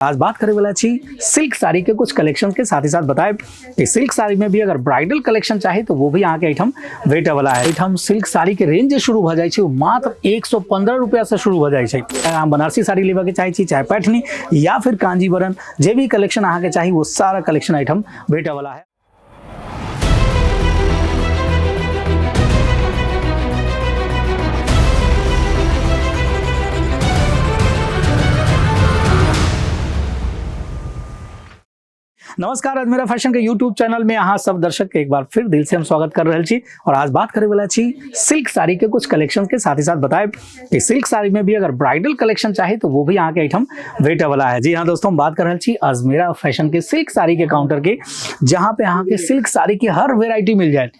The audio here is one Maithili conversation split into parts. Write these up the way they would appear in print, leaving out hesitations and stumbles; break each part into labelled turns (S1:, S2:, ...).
S1: आज बात करे वाला छी सिल्क साड़ी के कुछ कलेक्शन के साथ ही साथ बताए कि सिल्क साड़ी में भी अगर ब्राइडल कलेक्शन चाहे तो वो भी अहाँ के एहिठाम भेटे वाला है। एहिठाम सिल्क साड़ी के रेंज जे शुरू भऽ जाइ छै ओ मात्र 115 रुपया से शुरू भऽ जाइ छै। अहाँ बनारसी साड़ी लेबऽ के चाहै छी, चाहे पैठनी या फिर कांजीवरम, जे भी कलेक्शन अहाँ के चाही वो सारा कलेक्शन एहिठाम भेटे वाला है। नमस्कार, अजमेरा फैशन के यूट्यूब चैनल में अहाँ सब दर्शक के एक बार फिर दिल से हम स्वागत कर रहल छी और आज बात करे वाला छी सिल्क साड़ी के कुछ कलेक्शन के साथ ही साथ बताए कि सिल्क साड़ी में भी अगर ब्राइडल कलेक्शन चाहे तो वो भी अहाँ के एहिठाम भेटे वाला है। जी हाँ दोस्तों, हम बात कर रहल छी अजमेरा फैशन के सिल्क साड़ी के काउंटर के, जहाँ पे अहाँ के सिल्क साड़ी के हर वेराइटी मिल जाए।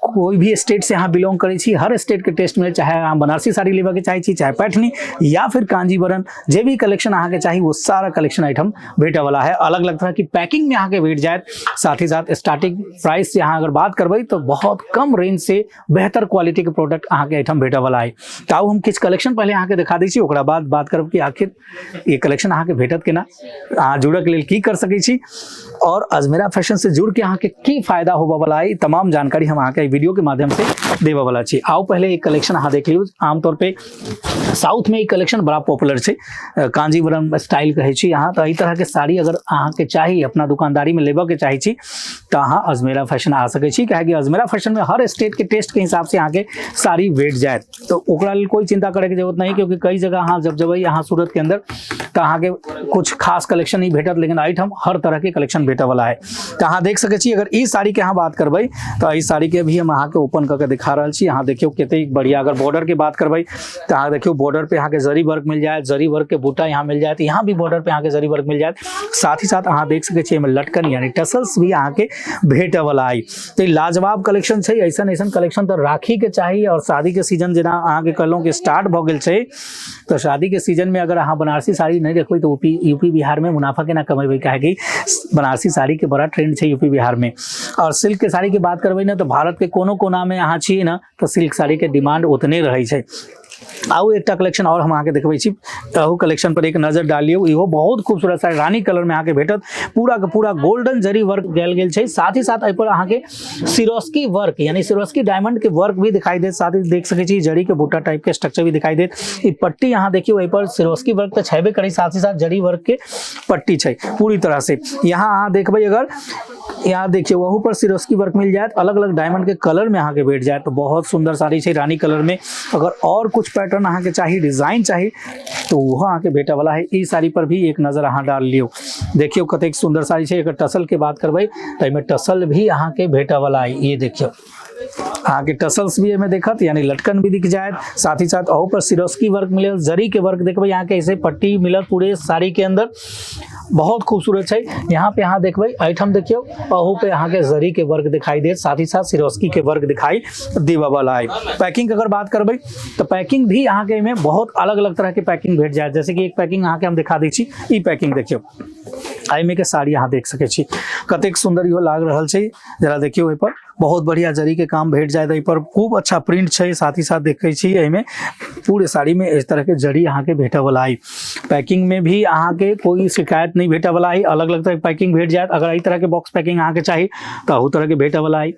S1: कोई भी स्टेट से अहाँ बिलोंग करै छी, हर स्टेट के टेस्ट मिले, चाहे अहाँ बनारसी साड़ी लेबऽ के चाहै छी, चाहे पैठनी या फिर कांजीवरम, जे भी कलेक्शन अहाँ के चाही वो सारा कलेक्शन एहिठाम भेटे वाला है। अलग अलग तरह की पैकिंग में अहाँ के भेट जायत। साथ ही साथ स्टार्टिंग प्राइस से अहाँ अगर बात करबै तो बहुत कम रेंज से बेहतर क्वालिटी के प्रोडक्ट अहाँ के एहिठाम भेटे वाला है। तो आउ हम किछु कलेक्शन पहले अहाँ के देखा दै छी, ओकरा बाद बात करब कि आखिर ये कलेक्शन अहाँ के भेटत केना, अहाँ जुड़ऽ के लेल की कर सकै छी और अजमेरा फैशन से जुड़ के अहाँ के की फायदा होबऽ वाला है, तमाम जानकारी हम अहाँ के वीडियो के माध्यम से देबऽ वाला छी। आउ पहले एक कलेक्शन अहाँ देख लियौ। आमतौर पे साउथ में ई कलेक्शन बड़ा पॉपुलर छै, कांजीवरम स्टाइल कहै छी अहाँ। तऽ एहि तरहके साड़ी अगर अहाँके चाही, अपना दुकानदारी में लेबऽ के चाहै छी तऽ अहाँ अजमेरा फैशन आ सकै छी, काहेकि अजमेरा फैशन में हर स्टेट के टेस्ट के हिसाब से अहाँके साड़ी भेट जायत। तो ओकरा लेल कोई चिंता करे के जरूरत नहीं, क्योंकि कई जगह अहाँ जब जेबै अहाँ सूरत के अंदर तऽ अहाँके कुछ खास कलेक्शन नहीं भेटत, लेकिन एहिठाम हर तरह के कलेक्शन भेटऽ वाला है। तऽ अहाँ देख सकै छी, अगर ई साड़ी के अहाँ बात करबै तऽ एहि साड़ी के भी हम अहाँके ओपन कऽ के दिखा रहल छी। अहाँ देखियौ कतेक बढ़िया। अगर बॉर्डर के बात करबै तऽ अहाँ देखियौ बॉर्डर पे अहाँके जरी वर्क मिल जायत, जरी वर्क के बूटा यहाँ मिल जायत, यहाँ भी बॉर्डर पे अहाँके जरी वर्क मिल जायत। साथ ही साथ अहाँ देख सकै छी एहिमे लटकन यानी टसल्स भी अहाँके भेटऽ वाला है। तऽ ई लाजवाब कलेक्शन छै। ऐसन ऐसन कलेक्शन तऽ राखी के चाही और शादी के सीजन जेना अहाँके कहलहुँ कि स्टार्ट भऽ गेल छै, तऽ शादी के सीजन में अगर अहाँ बनारसी साड़ी नहीं देखबै तऽ यूपी बिहार में मुनाफा केना कमेबै, काहेकि बनारसी साड़ी के बड़ा ट्रेंड छै यूपी बिहार में। और सिल्क के साड़ी के बात करबै ने तऽ भारत के कोनो कोना में अहाँ छियै ने तऽ सिल्क साड़ी के डिमांड उतने रहै छै। आउ एकटा कलेक्शन और हम अहाँके देखबै छी, अहू कलेक्शन पर एक नजर डालियौ। इहो बहुत खूबसूरत साड़ी रानी कलर में अहाँके भेटत, पूरा के पूरा गोल्डन जरी वर्क कयल गेल छै। साथ ही साथ एहि पर अहाँके सिरोस्की वर्क यानी सिरोस्की डायमंड के वर्क भी दिखाई देत। साथ ही देख सकै छी जरी के बूटा टाइप के स्ट्रक्चर भी दिखाई देत। ई पट्टी अहाँ देखियौ, एहि पर सिरोस्की वर्क तऽ छेबे करै, साथ ही साथ जरी वर्क के पट्टी छै पूरी तरह से। यहाँ अहाँ देखबै, अगर यहाँ देखिए वहू पर सिरोस्की वर्क मिल जायत, अलग अलग डायमंड के कलर में अहाँके भेट जायत। तो बहुत सुंदर साड़ी छै रानी कलर में। अगर और कुछ पैटर्न अहाँके चाही, डिजाइन चाही तो वह अहाँके भेटऽ वाला है। ई साड़ी पर भी एक नजर अहाँ डाल लियौ, देखियौ कतेक सुंदर साड़ी छै। एकर टसल के बात करबै तऽ एहिमे टसल भी अहाँके भेटऽ वाला है। ये देखियौ अहाँके टसल्स भी एहिमे देखत, यानी लटकन भी दिख जायत। साथ ही साथ अहू पर सिरोस्की वर्क मिलत, जरी के वर्क देखबै अहाँके, ऐसे पट्टी मिलत पूरे साड़ी के अंदर, बहुत खूबसूरत छै। यहाँ पे अहाँ देखबै, एहिठाम देखियौ अहू पे अहाँके जरी के वर्क दिखाई देत, साथ ही साथ सिरोस्की के वर्क दिखाई देबऽ वाला है। पैकिंग अगर बात करबै तऽ पैकिंग भी अहाँके एहिमे बहुत अलग अलग तरह के पैकिंग भेट जायत। जैसे कि एक पैकिंग अहाँके हम दिखा दै छी, ई पैकिंग देखियौ, एहिमे के साड़ी अहाँ देख सकै छी कतेक सुंदर इहो लाग रहल छै। जरा देखियौ एहि पर बहुत बढ़िया जरी के काम भेट जायत, एहि पर खूब अच्छा प्रिंट छै। साथ ही साथ देखै छी एहिमे पूरे साड़ी में इस तरह के जरी अहाँके भेटऽ वाला है। पैकिंग में भी अहाँके कोई शिकायत नहीं भेटऽ वाला है, अलग अलग तरह के पैकिंग भेट जायत। अगर एहि तरह के बॉक्स पैकिंग अहाँके चाही तऽ अहू तरह के भेटऽ वाला है।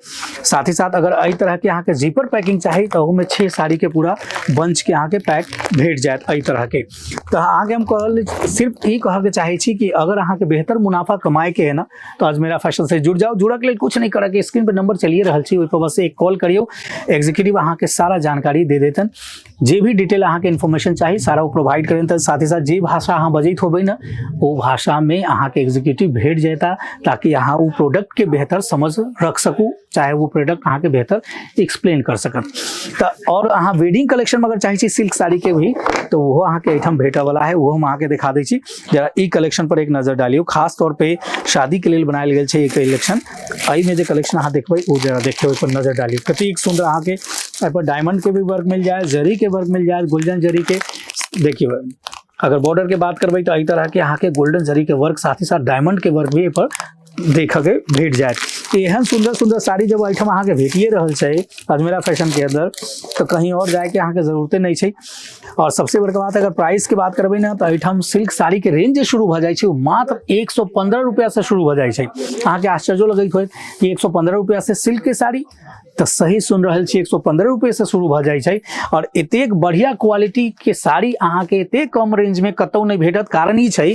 S1: साथ ही साथ अगर एहि तरह के अहाँके जीपर पैकिंग चाही तऽ ओहूमे 6 साड़ी के पूरा बंच के अहाँके पैक भेट जायत एहि तरह के। तऽ अहाँके हम कहल सिर्फ ई कहऽके चाहै छी कि अगर अहाँके बेहतर मुनाफा कमाएके है ना तो अजमेरा फैशन से जुड़ जाओ। जुड़ऽ के लेल कुछ नहीं करऽ के, स्क्रीन पर नंबर चलिए रहल छी, ओहि पर बस एक कॉल करियौ, एग्जीक्यूटिव अहाँके सारा जानकारी दे देतन, जे भी डिटेल अहाँके इन्फॉर्मेशन चाही सारा ओ प्रोवाइड करें। साथ ही साथ जे भाषा अहाँ बजैत होबै ने ओ भाषा में अहाँके एग्जीक्यूटिव भेट जेता, ताकि अहाँ ओ प्रोडक्ट के बेहतर समझ रख सकू, चाहे वो प्रोडक्ट अहाँके बेहतर एक्सप्लेन कर सकत। तऽ और अहाँ वेडिंग कलेक्शन में अगर चाहै छी सिल्क साड़ी के भी तो ओहो अहाँके एहिठाम भेटऽ वाला है, ओहो हम अहाँके दिखा दै छी। जरा ई कलेक्शन पर एक नजर डालियौ, खास तौर पे शादी के लेल बनायल गेल छै ई कलेक्शन। एहिमे जे कलेक्शन अहाँ देखबै ओ जरा देखियौ, ओहि पर नजर डालियौ कतेक सुंदर अहाँके एहि पर डायमंड के भी वर्क मिल जायत, जरी के वर्क मिल जायत, गोल्डन जरी के। देखियौ अगर बॉर्डर के बात करबै तऽ एहि तरह के अहाँके गोल्डन जरी के वर्क, साथ ही साथ डायमंड के वर्क भी एहि पर देखऽके भेट जायत। एहन सुन्दर सुन्दर साड़ी जब एहिठाम अहाँके भेटिए रहल छै अजमेरा फैशनके अन्दर, तऽ कहीं आओर जायके अहाँके जरूरते नहि छै। आओर सबसे बड़का बात, अगर प्राइसके बात करबै ने, तऽ एहिठाम सिल्क साड़ीके रेंज जे शुरू भऽ जाइ छै, ओ मात्र 115 रुपैआसँ शुरू भऽ जाइ छै। अहाँके आश्चर्यो लगैत होयत कि 115 रुपैआसँ सिल्कके साड़ी? तऽ सही सुनि रहल छी, 115 रुपैआसँ शुरू भऽ जाइ छै। आओर एतेक बढ़िया क्वालिटीके साड़ी अहाँके एतेक कम रेंजमे कतहु नहि भेटत। कारण ई छै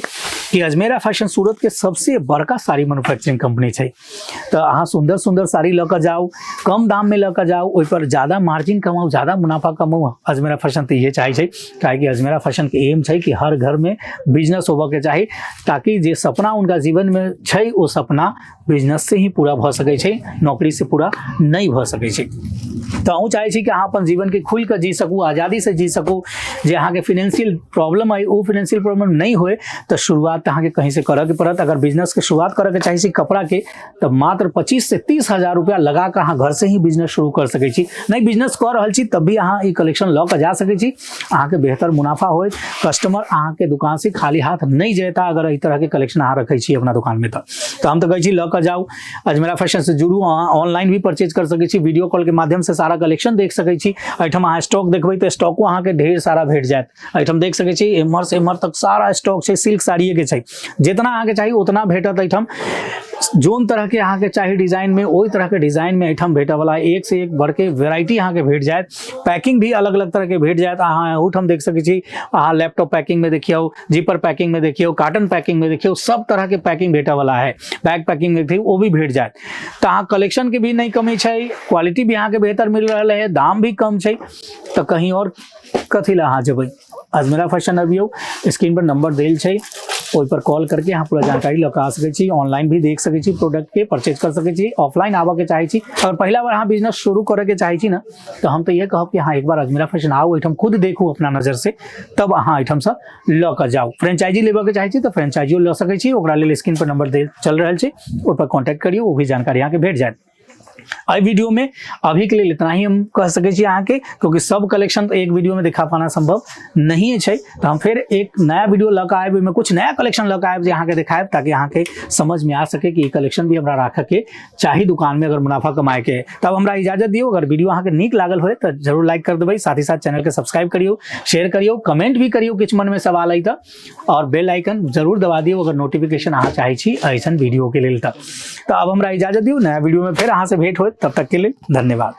S1: कि अजमेरा फैशन सूरतके सबसे बड़का साड़ी मैन्युफैक्चरिंग कंपनी छै। तऽ अहाँ सुन्दर सुन्दर साड़ी लऽ कऽ जाउ, कम दाममे लऽ कऽ जाउ, ओहिपर ज्यादा मार्जिन कमाउ, ज्यादा मुनाफा कमाउ। अजमेरा फैशन तऽ इहे चाहै छै, काहेकि अजमेरा फैशनके एम छै कि हर घरमे बिजनेस होबऽके चाही, ताकि जे सपना हुनका जीवनमे छै, ओ सपना बिजनेस से ही पूरा भऽ सकै छै, नौकरी से पूरा नहि भऽ सकै छै। तऽ अहूँ चाहै छी कि अहाँ अपन जीवनके खुलि कऽ जी सकू, आजादीसँ जी सकू, जे अहाँके फिनेंशियल प्रॉब्लम अइ, ओ फिनेंशियल प्रॉब्लम नहि होय, तऽ शुरुआत तऽ अहाँके कहींसँ करऽके पड़त। अगर बिजनेसके शुरुआत करऽके चाहै छी कपड़ाके, तऽ मात्र 25 से 30 हजार रुपया लगा कऽ अहाँ घरसँ ही बिजनेस शुरू कर सकै छी। नहि बिजनेस कऽ रहल छी, तब भी अहाँ ई कलेक्शन लऽ कऽ जा सकै छी। अहाँके बेहतर मुनाफा होयत, कस्टमर अहाँके दुकान से खाली हाथ नहि जेता, अगर एहि तरहके कलेक्शन अहाँ रखै छी अपना दुकानमे। तऽ हम तऽ कहै छी, लऽ कऽ जाउ, अजमेरा फैशन से जुड़ू। अहाँ ऑनलाइन भी परचेज कर सकै छी, वीडियो कॉल के माध्यम से सारा कलेक्शन देख सकै छी। एहिठाम अहाँ स्टॉक देखबै तऽ स्टॉको अहाँके ढेर सारा भेट जायत। एहिठाम देख सकै छी, एम्हर से एम्हर तक सारा स्टॉक छै, सिल्क साड़िए के छै। जितना अहाँके चाही, उतना भेटत एहिठाम। जोन तरहके अहाँके चाही डिजाइनमे, ओहि तरहके डिजाइनमे एहिठाम भेटयवला। एक से एक बढ़के वेराइटी अहाँके भेट जायत। पैकिंग भी अलग अलग तरहके भेट जायत। अहाँ एहूठाम देख सकै छी, अहाँ लैपटॉप पैकिंगमे देखियौ, जीपर पैकिंगमे देखियौ, कार्टन पैकिंगमे देखियौ, सब तरहके पैकिंग भेटयवला है। बैग पैकिंग देखियौ, ओ भी भेट जायत। तऽ अहाँ कलेक्शनके भी नहि कमी छै, क्वालिटी भी अहाँके बेहतर मिल रहल है, दाम भी कम छै, तऽ कहीं आओर कथी लए अहाँ जेबै? अजमेरा फैशन अबियौ। स्क्रीन पर नंबर देल छै, ओहि पर कॉल करके अहाँ पूरा जानकारी लऽ कऽ आ सकै छी। ऑनलाइन भी देख सकै छी, प्रोडक्टके परचेज कर सकै छी। ऑफलाइन आबऽके चाहै छी, अगर पहिला बार अहाँ बिजनेस शुरू करऽके चाहै छी ने, तऽ हम तऽ इएह कहब कि अहाँ एक बार अजमेरा फैशन आउ, एहिठाम खुद देखू अपना नजरसँ, तब अहाँ एहिठामसँ लऽ कऽ जाउ। फ्रेंचाइजी लेबऽके चाहै छी तऽ फ्रेंचाइजियो लऽ सकै छी। ओकरा लेल स्क्रीन पर नंबर देल चल रहल छै, ओहि पर कॉन्टैक्ट करियौ, ओ भी जानकारी अहाँके भेट जायत। एहि वीडियो में अभी के लेल इतना ही हम कह सकै छी अहाँके, क्योंकि सब कलेक्शन तो एक वीडियो में दिखा पाना संभव नहीं छै। तऽ हम फेर एक नया वीडियो लऽ कऽ आयब, ओहिमे कुछ नया कलेक्शन लऽ कऽ आयब, जे अहाँके देखायब, ताकि अहाँके समझ में आ सके कि ई कलेक्शन भी हमरा राखऽ के चाही दुकान में, अगर मुनाफा कमाए के। तब हमरा इजाजत दियौ। अगर वीडियो अहाँके नीक लागल होय तऽ जरूर लाइक कर देबै, साथ ही साथ चैनल के सब्सक्राइब करियौ, शेयर करियौ, कमेंट भी करियौ किछु मन में सवाल अइ तऽ, और बेल आइकन जरूर दबा दियौ, अगर नोटिफिकेशन अहाँ चाहै छी ऐसन वीडियो के लेल। तऽ अब हमरा इजाजत दियौ। नया वीडियो में फेर अहाँ से भेंट होत, तब तक के लेल धन्यवाद।